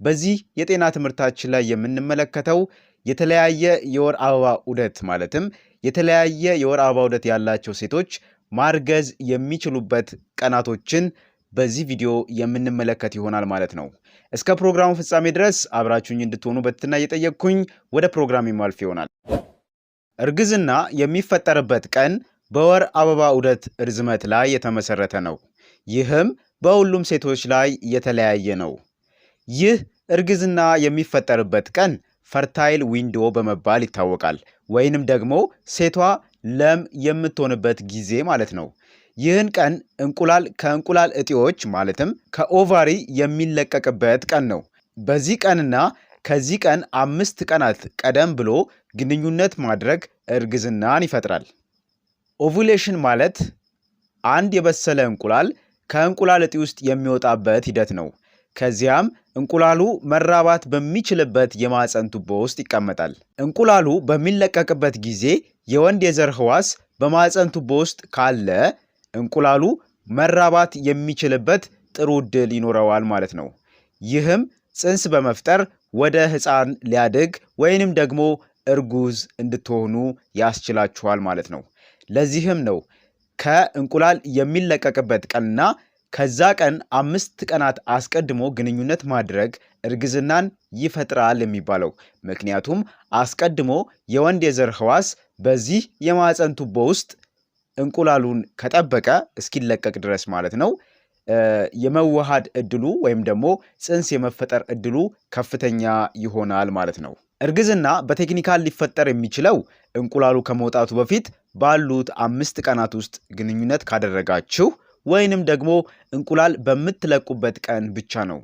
በዚህ የጤና ትምህርታችን ላይ የምንመለከተው የተለያየ የወር አበባ ዑደት፣ ማለትም የተለያየ የወር አበባ ዑደት ያላቸው ሴቶች ማርገዝ የሚችሉበት ቀናቶችን በዚህ ቪዲዮ የምንመለከት ይሆናል ማለት ነው። እስከ ፕሮግራሙ ፍጻሜ ድረስ አብራችሁኝ እንድትሆኑ በትህትና እየጠየቅኩኝ ወደ ፕሮግራም የማልፍ ይሆናል። እርግዝና የሚፈጠርበት ቀን በወር አበባ ዑደት ርዝመት ላይ የተመሰረተ ነው። ይህም በሁሉም ሴቶች ላይ የተለያየ ነው። ይህ እርግዝና የሚፈጠርበት ቀን fertile window በመባል ይታወቃል። ወይንም ደግሞ ሴቷ ለም የምትሆንበት ጊዜ ማለት ነው። ይህን ቀን እንቁላል ከእንቁላል እጢዎች ማለትም ከ ovary የሚለቀቅበት ቀን ነው። በዚህ ቀንና ከዚህ ቀን 5 ቀናት ቀደም ብሎ ግንኙነት ማድረግ እርግዝናን ይፈጥራል። Ovulation ማለት አንድ የበሰለ እንቁላል ከእንቁላል እጢ ውስጥ የሚወጣበት ሂደት ነው። ከዚያም እንቁላሉ መራባት በሚችልበት የማህፀን ቱቦ ውስጥ ይቀመጣል። እንቁላሉ በሚለቀቅበት ጊዜ የወንድ የዘር ህዋስ በማህፀን ቱቦ ውስጥ ካለ እንቁላሉ መራባት የሚችልበት ጥሩ ዕድል ይኖረዋል ማለት ነው። ይህም ጽንስ በመፍጠር ወደ ህፃን ሊያድግ ወይንም ደግሞ እርጉዝ እንድትሆኑ ያስችላችኋል ማለት ነው። ለዚህም ነው ከእንቁላል የሚለቀቅበት ቀንና ከዛ ቀን 5 ቀናት አስቀድሞ ግንኙነት ማድረግ እርግዝናን ይፈጥራል የሚባለው። ምክንያቱም አስቀድሞ የወንድ የዘር ህዋስ በዚህ የማህፀን ቱቦ ውስጥ እንቁላሉን ከጠበቀ፣ እስኪለቀቅ ድረስ ማለት ነው፣ የመዋሃድ እድሉ ወይም ደግሞ ጽንስ የመፈጠር እድሉ ከፍተኛ ይሆናል ማለት ነው። እርግዝና በ technical ሊፈጠር የሚችለው እንቁላሉ ከመውጣቱ በፊት ባሉት 5 ቀናት ውስጥ ግንኙነት ካደረጋችሁ ወይንም ደግሞ እንቁላል በምትለቁበት ቀን ብቻ ነው።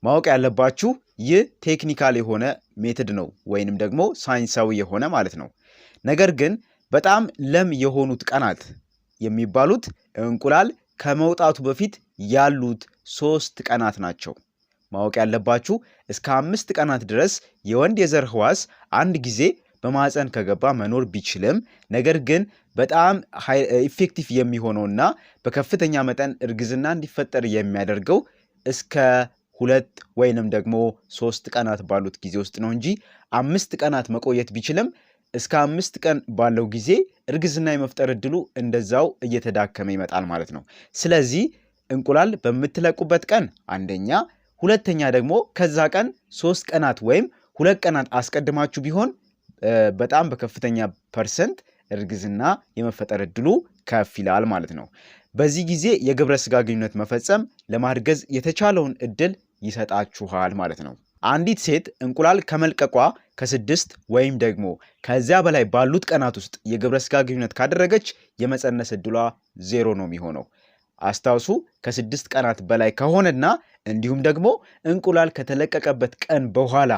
ማወቅ ያለባችሁ ይህ technical የሆነ method ነው ወይንም ደግሞ ሳይንሳዊ የሆነ ማለት ነው። ነገር ግን በጣም ለም የሆኑት ቀናት የሚባሉት እንቁላል ከመውጣቱ በፊት ያሉት 3 ቀናት ናቸው። ማወቅ ያለባችሁ እስከ 5 ቀናት ድረስ የወንድ የዘር ህዋስ አንድ ጊዜ በማህፀን ከገባ መኖር ቢችልም፣ ነገር ግን በጣም effective የሚሆነውና በከፍተኛ መጠን እርግዝና እንዲፈጠር የሚያደርገው እስከ 2 ወይንም ደግሞ 3 ቀናት ባሉት ጊዜ ውስጥ ነው እንጂ 5 ቀናት መቆየት ቢችልም እስከ 5 ቀን ባለው ጊዜ እርግዝና የመፍጠር እድሉ እንደዛው እየተዳከመ ይመጣል ማለት ነው። ስለዚህ እንቁላል በምትለቁበት ቀን አንደኛ፣ ሁለተኛ ደግሞ ከዛ ቀን 3 ቀናት ወይም 2 ቀናት አስቀድማችሁ ቢሆን በጣም በከፍተኛ percent እርግዝና የመፈጠር እድሉ ከፍ ይላል ማለት ነው። በዚህ ጊዜ የግብረ ስጋ ግንኙነት መፈጸም ለማርገዝ የተቻለውን እድል ይሰጣችኋል ማለት ነው። አንዲት ሴት እንቁላል ከመልቀቋ ከ6 ወይም ደግሞ ከዚያ በላይ ባሉት ቀናት ውስጥ የግብረ ስጋ ግንኙነት ካደረገች የመፀነስ እድሏ 0 ነው የሚሆነው። አስታውሱ፣ ከ6 ቀናት በላይ ከሆነና እንዲሁም ደግሞ እንቁላል ከተለቀቀበት ቀን በኋላ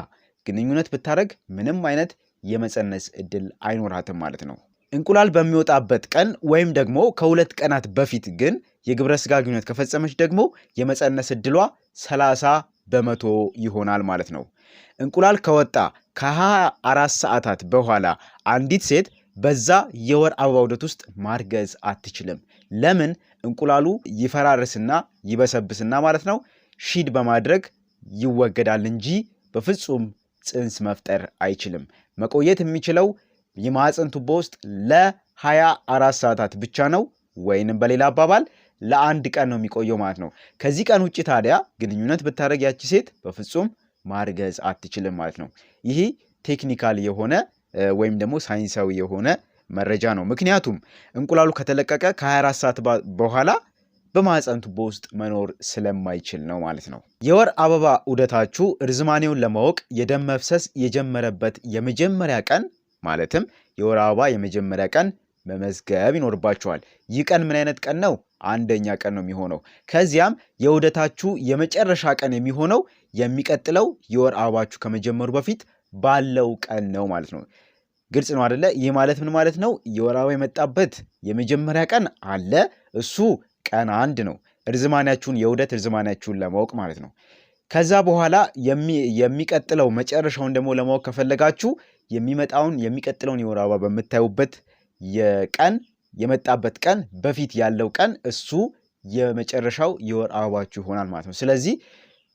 ግንኙነት ብታደርግ ምንም አይነት የመፀነስ እድል አይኖራትም ማለት ነው። እንቁላል በሚወጣበት ቀን ወይም ደግሞ ከ2 ቀናት በፊት ግን የግብረ ስጋ ግንኙነት ከፈጸመች ደግሞ የመፀነስ እድሏ 30% ይሆናል ማለት ነው። እንቁላል ከወጣ ከ24 ሰዓታት በኋላ አንዲት ሴት በዛ የወር አበባ ዑደት ውስጥ ማርገዝ አትችልም። ለምን? እንቁላሉ ይፈራርስና ይበሰብስና ማለት ነው shed በማድረግ ይወገዳል እንጂ በፍጹም ጽንስ መፍጠር አይችልም። መቆየት የሚችለው የማህፀን ቱቦ ውስጥ ለ24 ሰዓታት ብቻ ነው፣ ወይንም በሌላ አባባል ለአንድ ቀን ነው የሚቆየው ማለት ነው። ከዚህ ቀን ውጭ ታዲያ ግንኙነት ብታደርግ ያቺ ሴት በፍጹም ማርገዝ አትችልም ማለት ነው። ይህ technical የሆነ ወይም ደግሞ ሳይንሳዊ የሆነ መረጃ ነው። ምክንያቱም እንቁላሉ ከተለቀቀ ከ24 ሰዓት በኋላ በማህፀን ቱቦ ውስጥ መኖር ስለማይችል ነው ማለት ነው። የወር አበባ ዑደታችሁ ርዝማኔውን ለማወቅ የደም መፍሰስ የጀመረበት የመጀመሪያ ቀን፣ ማለትም የወር አበባ የመጀመሪያ ቀን መመዝገብ ይኖርባችኋል። ይህ ቀን ምን አይነት ቀን ነው? አንደኛ ቀን ነው የሚሆነው። ከዚያም የዑደታችሁ የመጨረሻ ቀን የሚሆነው የሚቀጥለው የወር አበባችሁ ከመጀመሩ በፊት ባለው ቀን ነው ማለት ነው። ግልጽ ነው አደለ? ይህ ማለት ምን ማለት ነው? የወር አበባ የመጣበት የመጀመሪያ ቀን አለ። እሱ ቀን አንድ ነው። እርዝማኔያችሁን፣ የዑደት እርዝማኔያችሁን ለማወቅ ማለት ነው። ከዛ በኋላ የሚቀጥለው መጨረሻውን ደግሞ ለማወቅ ከፈለጋችሁ የሚመጣውን የሚቀጥለውን የወር አበባ በምታዩበት የቀን የመጣበት ቀን በፊት ያለው ቀን እሱ የመጨረሻው የወር አበባችሁ ይሆናል ማለት ነው። ስለዚህ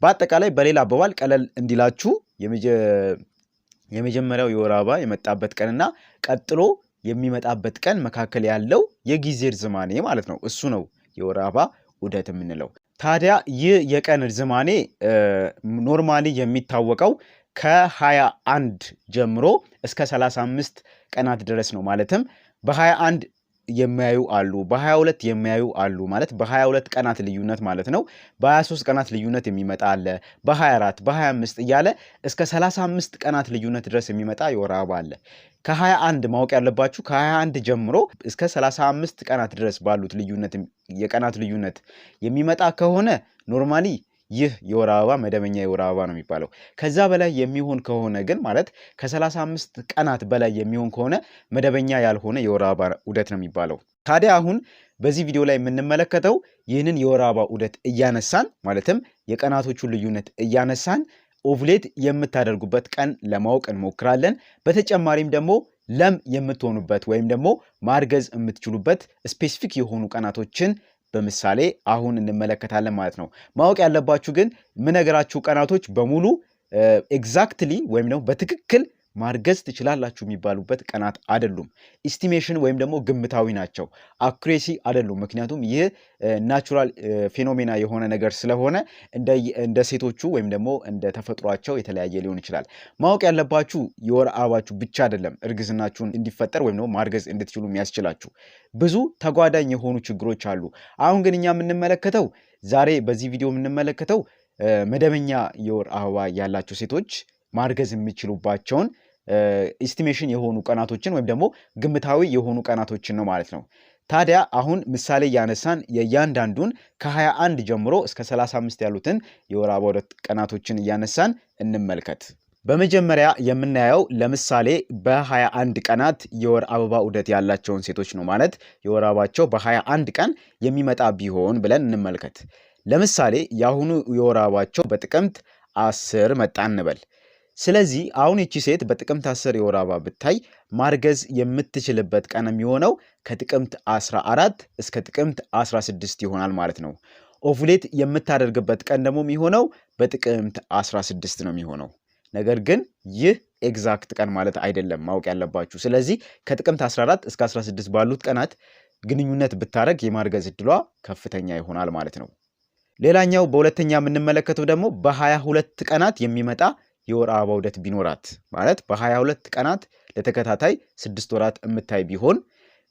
በአጠቃላይ በሌላ አባባል ቀለል እንዲላችሁ የመጀመሪያው የወር አበባ የመጣበት ቀንና ቀጥሎ የሚመጣበት ቀን መካከል ያለው የጊዜ ርዝማኔ ማለት ነው። እሱ ነው የወር አበባ ዑደት የምንለው። ታዲያ ይህ የቀን ርዝማኔ normally የሚታወቀው ከ21 ጀምሮ እስከ 35 ቀናት ድረስ ነው። ማለትም በ21 የሚያዩ አሉ፣ በ22 የሚያዩ አሉ። ማለት በ22 ቀናት ልዩነት ማለት ነው። በ23 ቀናት ልዩነት የሚመጣ አለ። በ24፣ በ25 እያለ እስከ 35 ቀናት ልዩነት ድረስ የሚመጣ የወር አበባ አለ። ከ21 ማወቅ ያለባችሁ ከ21 ጀምሮ እስከ 35 ቀናት ድረስ ባሉት ልዩነት የቀናት ልዩነት የሚመጣ ከሆነ normally ይህ የወር አበባ መደበኛ የወር አበባ ነው የሚባለው። ከዛ በላይ የሚሆን ከሆነ ግን ማለት ከ35 ቀናት በላይ የሚሆን ከሆነ መደበኛ ያልሆነ የወር አበባ ዑደት ነው የሚባለው። ታዲያ አሁን በዚህ ቪዲዮ ላይ የምንመለከተው ይህንን የወር አበባ ዑደት እያነሳን ማለትም የቀናቶቹን ልዩነት እያነሳን ovulate የምታደርጉበት ቀን ለማወቅ እንሞክራለን። በተጨማሪም ደግሞ ለም የምትሆኑበት ወይም ደግሞ ማርገዝ የምትችሉበት specific የሆኑ ቀናቶችን በምሳሌ አሁን እንመለከታለን ማለት ነው። ማወቅ ያለባችሁ ግን የምነግራችሁ ቀናቶች በሙሉ exactly ወይም ደግሞ በትክክል ማርገዝ ትችላላችሁ የሚባሉበት ቀናት አይደሉም። estimation ወይም ደግሞ ግምታዊ ናቸው፣ accuracy አይደሉም። ምክንያቱም ይህ natural phenomena የሆነ ነገር ስለሆነ እንደ ሴቶቹ ወይም ደግሞ እንደ ተፈጥሯቸው የተለያየ ሊሆን ይችላል። ማወቅ ያለባችሁ የወር አበባችሁ ብቻ አይደለም እርግዝናችሁን እንዲፈጠር ወይም ደግሞ ማርገዝ እንድትችሉ የሚያስችላችሁ ብዙ ተጓዳኝ የሆኑ ችግሮች አሉ። አሁን ግን እኛ የምንመለከተው ዛሬ በዚህ ቪዲዮ የምንመለከተው መደበኛ የወር አበባ ያላቸው ሴቶች ማርገዝ የሚችሉባቸውን estimation የሆኑ ቀናቶችን ወይም ደግሞ ግምታዊ የሆኑ ቀናቶችን ነው ማለት ነው። ታዲያ አሁን ምሳሌ እያነሳን የእያንዳንዱን ከ21 ጀምሮ እስከ 35 ያሉትን የወር አበባ ዑደት ቀናቶችን እያነሳን እንመልከት። በመጀመሪያ የምናየው ለምሳሌ በ21 ቀናት የወር አበባ ዑደት ያላቸውን ሴቶች ነው። ማለት የወር አበባቸው በ21 ቀን የሚመጣ ቢሆን ብለን እንመልከት። ለምሳሌ የአሁኑ የወር አበባቸው በጥቅምት 10 መጣ እንበል። ስለዚህ አሁን ይቺ ሴት በጥቅምት 10 የወር አበባ ብታይ ማርገዝ የምትችልበት ቀን የሚሆነው ከጥቅምት 14 እስከ ጥቅምት 16 ይሆናል ማለት ነው። ovulate የምታደርግበት ቀን ደግሞ የሚሆነው በጥቅምት 16 ነው የሚሆነው። ነገር ግን ይህ exact ቀን ማለት አይደለም ማወቅ ያለባችሁ። ስለዚህ ከጥቅምት 14 እስከ 16 ባሉት ቀናት ግንኙነት ብታደርግ የማርገዝ እድሏ ከፍተኛ ይሆናል ማለት ነው። ሌላኛው በሁለተኛ የምንመለከተው ደግሞ በ22 ቀናት የሚመጣ የወር አበባ ዑደት ቢኖራት ማለት በ22 ቀናት ለተከታታይ 6 ወራት የምታይ ቢሆን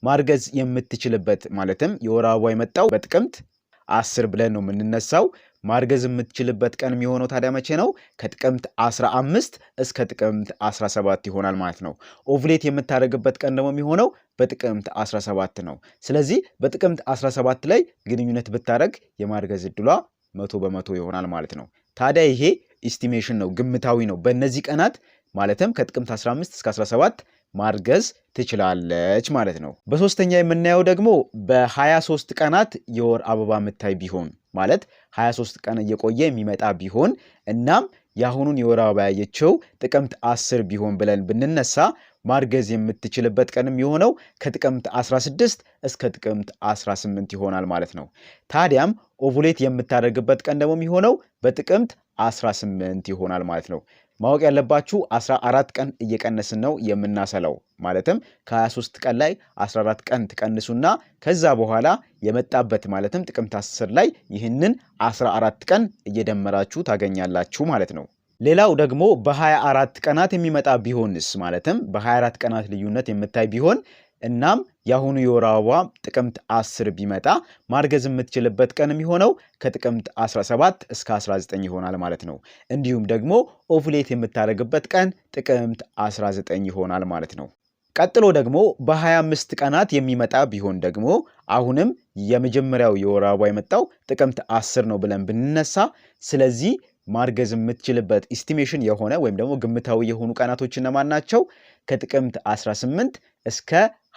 ማርገዝ የምትችልበት ማለትም የወር አበባ የመጣው በጥቅምት 10 ብለን ነው የምንነሳው። ማርገዝ የምትችልበት ቀን የሚሆነው ታዲያ መቼ ነው? ከጥቅምት 15 እስከ ጥቅምት 17 ይሆናል ማለት ነው። ovulate የምታደርግበት ቀን ደግሞ የሚሆነው በጥቅምት 17 ነው። ስለዚህ በጥቅምት 17 ላይ ግንኙነት ብታደርግ የማርገዝ እድሏ 100% ይሆናል ማለት ነው። ታዲያ ይሄ estimation ነው፣ ግምታዊ ነው። በእነዚህ ቀናት ማለትም ከጥቅምት 15 እስከ 17 ማርገዝ ትችላለች ማለት ነው። በሶስተኛ የምናየው ደግሞ በ23 ቀናት የወር አበባ የምታይ ቢሆን ማለት 23 ቀን እየቆየ የሚመጣ ቢሆን እናም የአሁኑን የወር አበባ ያየችው ጥቅምት 10 ቢሆን ብለን ብንነሳ ማርገዝ የምትችልበት ቀንም የሆነው ከጥቅምት 16 እስከ ጥቅምት 18 ይሆናል ማለት ነው። ታዲያም ovulate የምታደርግበት ቀን ደግሞ የሚሆነው በጥቅምት 18 ይሆናል ማለት ነው። ማወቅ ያለባችሁ 14 ቀን እየቀነስን ነው የምናሰላው። ማለትም ከ23 ቀን ላይ 14 ቀን ትቀንሱና ከዛ በኋላ የመጣበት ማለትም ጥቅምት 10 ላይ ይህንን 14 ቀን እየደመራችሁ ታገኛላችሁ ማለት ነው። ሌላው ደግሞ በ24 ቀናት የሚመጣ ቢሆንስ ማለትም በ24 ቀናት ልዩነት የምታይ ቢሆን እናም የአሁኑ የወር አበባ ጥቅምት 10 ቢመጣ ማርገዝ የምትችልበት ቀን የሚሆነው ከጥቅምት 17 እስከ 19 ይሆናል ማለት ነው። እንዲሁም ደግሞ ovulate የምታደርግበት ቀን ጥቅምት 19 ይሆናል ማለት ነው። ቀጥሎ ደግሞ በ25 ቀናት የሚመጣ ቢሆን ደግሞ አሁንም የመጀመሪያው የወር አበባ የመጣው ጥቅምት 10 ነው ብለን ብንነሳ ስለዚህ ማርገዝ የምትችልበት estimation የሆነ ወይም ደግሞ ግምታዊ የሆኑ ቀናቶች እነማን ናቸው? ከጥቅምት 18 እስከ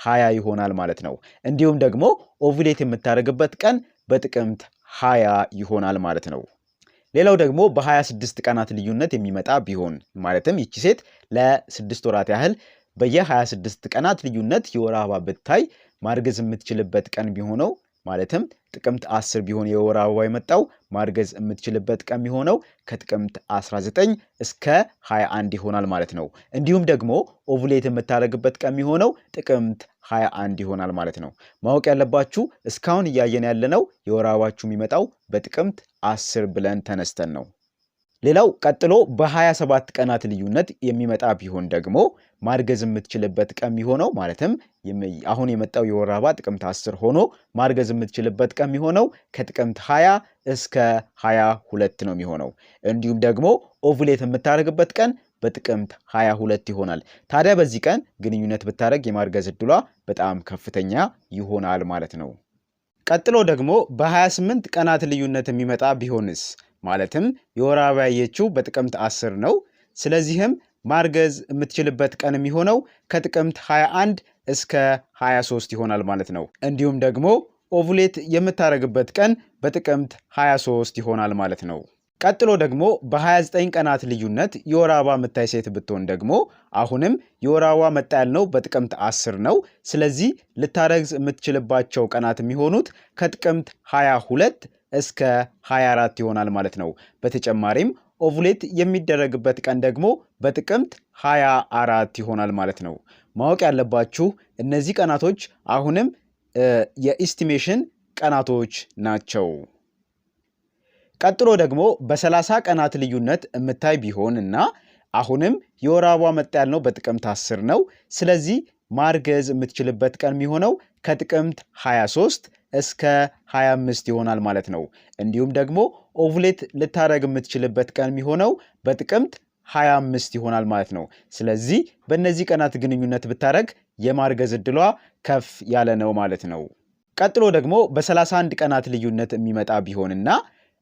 20 ይሆናል ማለት ነው። እንዲሁም ደግሞ ovulate የምታደርግበት ቀን በጥቅምት 20 ይሆናል ማለት ነው። ሌላው ደግሞ በ26 ቀናት ልዩነት የሚመጣ ቢሆን ማለትም ይቺ ሴት ለ6 ወራት ያህል በየ26 ቀናት ልዩነት የወር አበባ ብታይ ማርገዝ የምትችልበት ቀን ቢሆነው ማለትም ጥቅምት 10 ቢሆን የወር አበባ የመጣው ማርገዝ የምትችልበት ቀን የሚሆነው ከጥቅምት 19 እስከ 21 ይሆናል ማለት ነው። እንዲሁም ደግሞ ovulate የምታደርግበት ቀን የሚሆነው ጥቅምት 21 ይሆናል ማለት ነው። ማወቅ ያለባችሁ እስካሁን እያየን ያለነው የወር አበባችሁ የሚመጣው በጥቅምት 10 ብለን ተነስተን ነው። ሌላው ቀጥሎ በ27 ቀናት ልዩነት የሚመጣ ቢሆን ደግሞ ማርገዝ የምትችልበት ቀን የሚሆነው፣ ማለትም አሁን የመጣው የወር አበባ ጥቅምት 10 ሆኖ ማርገዝ የምትችልበት ቀን የሚሆነው ከጥቅምት 20 እስከ 22 ነው የሚሆነው። እንዲሁም ደግሞ ovulate የምታደርግበት ቀን በጥቅምት 22 ይሆናል። ታዲያ በዚህ ቀን ግንኙነት ብታደርግ የማርገዝ እድሏ በጣም ከፍተኛ ይሆናል ማለት ነው። ቀጥሎ ደግሞ በ28 ቀናት ልዩነት የሚመጣ ቢሆንስ? ማለትም የወር አበባ ያየችው በጥቅምት 10 ነው። ስለዚህም ማርገዝ የምትችልበት ቀን የሚሆነው ከጥቅምት 21 እስከ 23 ይሆናል ማለት ነው። እንዲሁም ደግሞ ovulate የምታደርግበት ቀን በጥቅምት 23 ይሆናል ማለት ነው። ቀጥሎ ደግሞ በ29 ቀናት ልዩነት የወር አበባ የምታይ ሴት ብትሆን ደግሞ አሁንም የወር አበባ መጣ ያልነው በጥቅምት 10 ነው። ስለዚህ ልታረግዝ የምትችልባቸው ቀናት የሚሆኑት ከጥቅምት 22 እስከ 24 ይሆናል ማለት ነው። በተጨማሪም ovulate የሚደረግበት ቀን ደግሞ በጥቅምት 24 ይሆናል ማለት ነው። ማወቅ ያለባችሁ እነዚህ ቀናቶች አሁንም የ estimation ቀናቶች ናቸው። ቀጥሎ ደግሞ በ30 ቀናት ልዩነት የምታይ ቢሆን እና አሁንም የወር አበባ መጣ ያልነው በጥቅምት 10 ነው። ስለዚህ ማርገዝ የምትችልበት ቀን የሚሆነው ከጥቅምት 23 እስከ 25 ይሆናል ማለት ነው። እንዲሁም ደግሞ ovulate ልታደርግ የምትችልበት ቀን የሚሆነው በጥቅምት 25 ይሆናል ማለት ነው። ስለዚህ በእነዚህ ቀናት ግንኙነት ብታደርግ የማርገዝ እድሏ ከፍ ያለ ነው ማለት ነው። ቀጥሎ ደግሞ በ31 ቀናት ልዩነት የሚመጣ ቢሆንና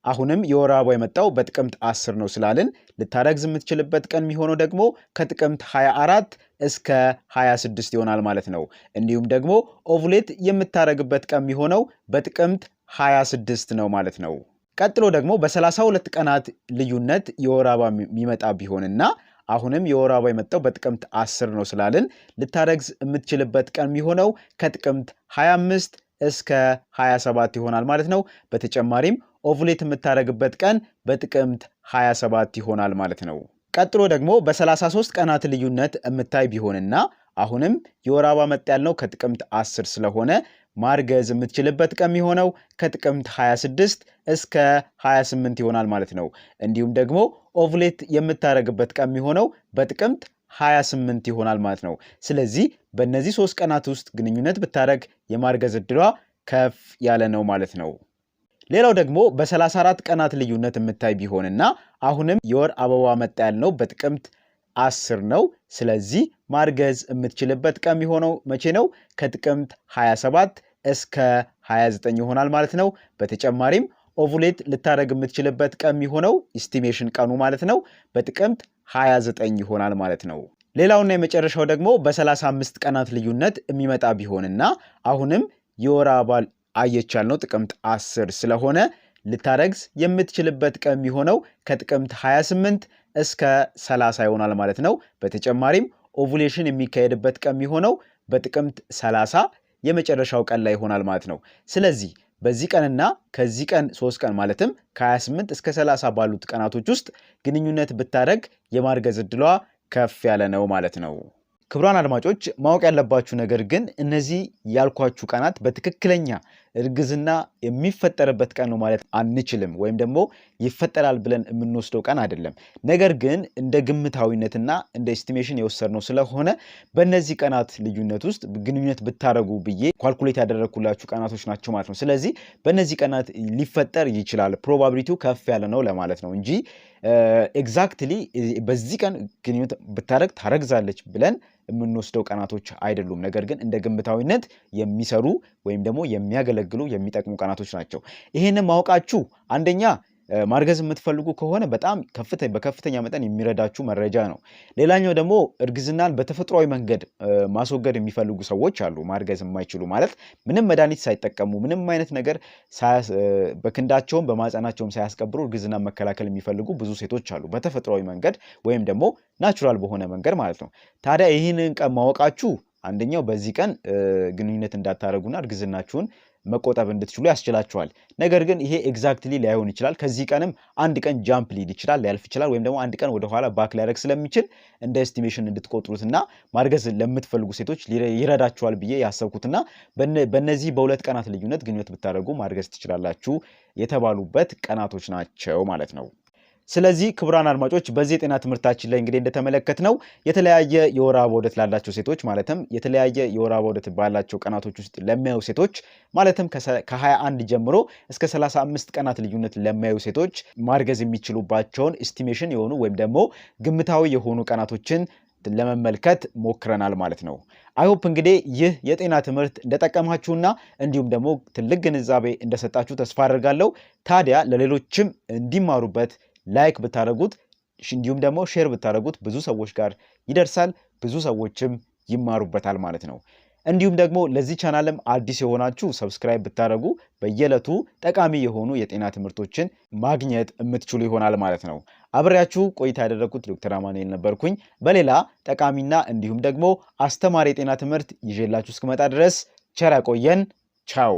አሁንም የወር አበባ የመጣው በጥቅምት 10 ነው ስላልን ልታረግዝ የምትችልበት ቀን የሚሆነው ደግሞ ከጥቅምት 24 እስከ 26 ይሆናል ማለት ነው። እንዲሁም ደግሞ ovulate የምታረግበት ቀን የሚሆነው በጥቅምት 26 ነው ማለት ነው። ቀጥሎ ደግሞ በ32 ቀናት ልዩነት የወር አበባ የሚመጣ ቢሆንና አሁንም የወር አበባ የመጣው በጥቅምት 10 ነው ስላልን ልታረግዝ የምትችልበት ቀን የሚሆነው ከጥቅምት 25 እስከ 27 ይሆናል ማለት ነው። በተጨማሪም ovulate የምታደርግበት ቀን በጥቅምት 27 ይሆናል ማለት ነው። ቀጥሎ ደግሞ በ33 ቀናት ልዩነት የምታይ ቢሆንና አሁንም የወር አበባ መጣ ያልነው ከጥቅምት 10 ስለሆነ ማርገዝ የምትችልበት ቀን የሚሆነው ከጥቅምት 26 እስከ 28 ይሆናል ማለት ነው። እንዲሁም ደግሞ ovulate የምታደርግበት ቀን የሚሆነው በጥቅምት 28 ይሆናል ማለት ነው። ስለዚህ በእነዚህ 3 ቀናት ውስጥ ግንኙነት ብታደርግ የማርገዝ እድሏ ከፍ ያለ ነው ማለት ነው። ሌላው ደግሞ በ34 ቀናት ልዩነት የምታይ ቢሆንና አሁንም የወር አበባ መጣ ያልነው በጥቅምት 10 ነው። ስለዚህ ማርገዝ የምትችልበት ቀን የሚሆነው መቼ ነው? ከጥቅምት 27 እስከ 29 ይሆናል ማለት ነው። በተጨማሪም ovulate ልታደርግ የምትችልበት ቀን የሚሆነው estimation ቀኑ ማለት ነው በጥቅምት 29 ይሆናል ማለት ነው። ሌላውና የመጨረሻው ደግሞ በ35 ቀናት ልዩነት የሚመጣ ቢሆንና አሁንም የወር አበባ አየች ያልነው ጥቅምት 10 ስለሆነ ልታረግዝ የምትችልበት ቀን የሚሆነው ከጥቅምት 28 እስከ 30 ይሆናል ማለት ነው። በተጨማሪም ovulation የሚካሄድበት ቀን የሚሆነው በጥቅምት 30 የመጨረሻው ቀን ላይ ይሆናል ማለት ነው። ስለዚህ በዚህ ቀንና ከዚህ ቀን 3 ቀን ማለትም ከ28 እስከ 30 ባሉት ቀናቶች ውስጥ ግንኙነት ብታደርግ የማርገዝ እድሏ ከፍ ያለ ነው ማለት ነው። ክቡራን አድማጮች፣ ማወቅ ያለባችሁ ነገር ግን እነዚህ ያልኳችሁ ቀናት በትክክለኛ እርግዝና የሚፈጠርበት ቀን ነው ማለት አንችልም፣ ወይም ደግሞ ይፈጠራል ብለን የምንወስደው ቀን አይደለም። ነገር ግን እንደ ግምታዊነትና እንደ estimation የወሰድነው ስለሆነ በእነዚህ ቀናት ልዩነት ውስጥ ግንኙነት ብታደርጉ ብዬ calculate ያደረግኩላችሁ ቀናቶች ናቸው ማለት ነው። ስለዚህ በእነዚህ ቀናት ሊፈጠር ይችላል፣ probability ው ከፍ ያለ ነው ለማለት ነው እንጂ exactly በዚህ ቀን ግንኙነት ብታደርግ ታረግዛለች ብለን የምንወስደው ቀናቶች አይደሉም። ነገር ግን እንደ ግምታዊነት የሚሰሩ ወይም ደግሞ የሚያገለግሉ፣ የሚጠቅሙ ቀናቶች ናቸው። ይህንን ማወቃችሁ አንደኛ ማርገዝ የምትፈልጉ ከሆነ በጣም በከፍተኛ መጠን የሚረዳችሁ መረጃ ነው። ሌላኛው ደግሞ እርግዝናን በተፈጥሯዊ መንገድ ማስወገድ የሚፈልጉ ሰዎች አሉ። ማርገዝ የማይችሉ፣ ማለት ምንም መድኃኒት ሳይጠቀሙ፣ ምንም አይነት ነገር በክንዳቸውም በማህፀናቸውም ሳያስቀብሩ እርግዝናን መከላከል የሚፈልጉ ብዙ ሴቶች አሉ። በተፈጥሯዊ መንገድ ወይም ደግሞ natural በሆነ መንገድ ማለት ነው። ታዲያ ይህንን ቀን ማወቃችሁ አንደኛው በዚህ ቀን ግንኙነት እንዳታደርጉና እርግዝናችሁን መቆጠብ እንድትችሉ ያስችላችኋል። ነገር ግን ይሄ exactly ላይሆን ይችላል። ከዚህ ቀንም አንድ ቀን jump ሊል ይችላል፣ ሊያልፍ ይችላል፣ ወይም ደግሞ አንድ ቀን ወደኋላ back ሊያደርግ ስለሚችል እንደ estimation እንድትቆጥሩትና ማርገዝ ለምትፈልጉ ሴቶች ይረዳችኋል ብዬ ያሰብኩትና በእነዚህ በ2 ቀናት ልዩነት ግንኙነት ብታደርጉ ማርገዝ ትችላላችሁ የተባሉበት ቀናቶች ናቸው ማለት ነው። ስለዚህ ክቡራን አድማጮች፣ በዚህ የጤና ትምህርታችን ላይ እንግዲህ እንደተመለከትነው የተለያየ የወር አበባ ዑደት ላላቸው ሴቶች፣ ማለትም የተለያየ የወር አበባ ዑደት ባላቸው ቀናቶች ውስጥ ለሚያዩ ሴቶች፣ ማለትም ከ21 ጀምሮ እስከ 35 ቀናት ልዩነት ለሚያዩ ሴቶች ማርገዝ የሚችሉባቸውን estimation የሆኑ ወይም ደግሞ ግምታዊ የሆኑ ቀናቶችን ለመመልከት ሞክረናል ማለት ነው። I hope እንግዲህ ይህ የጤና ትምህርት እንደጠቀማችሁና እንዲሁም ደግሞ ትልቅ ግንዛቤ እንደሰጣችሁ ተስፋ አደርጋለሁ። ታዲያ ለሌሎችም እንዲማሩበት like ብታደርጉት እንዲሁም ደግሞ share ብታደርጉት ብዙ ሰዎች ጋር ይደርሳል፣ ብዙ ሰዎችም ይማሩበታል ማለት ነው። እንዲሁም ደግሞ ለዚህ ቻናልም አዲስ የሆናችሁ subscribe ብታደርጉ በየዕለቱ ጠቃሚ የሆኑ የጤና ትምህርቶችን ማግኘት የምትችሉ ይሆናል ማለት ነው። አብሬያችሁ ቆይታ ያደረግኩት ዶክተር አማኑኤል ነበርኩኝ። በሌላ ጠቃሚና እንዲሁም ደግሞ አስተማሪ የጤና ትምህርት ይዤላችሁ እስክመጣ ድረስ ቸር ያቆየን። ቻው።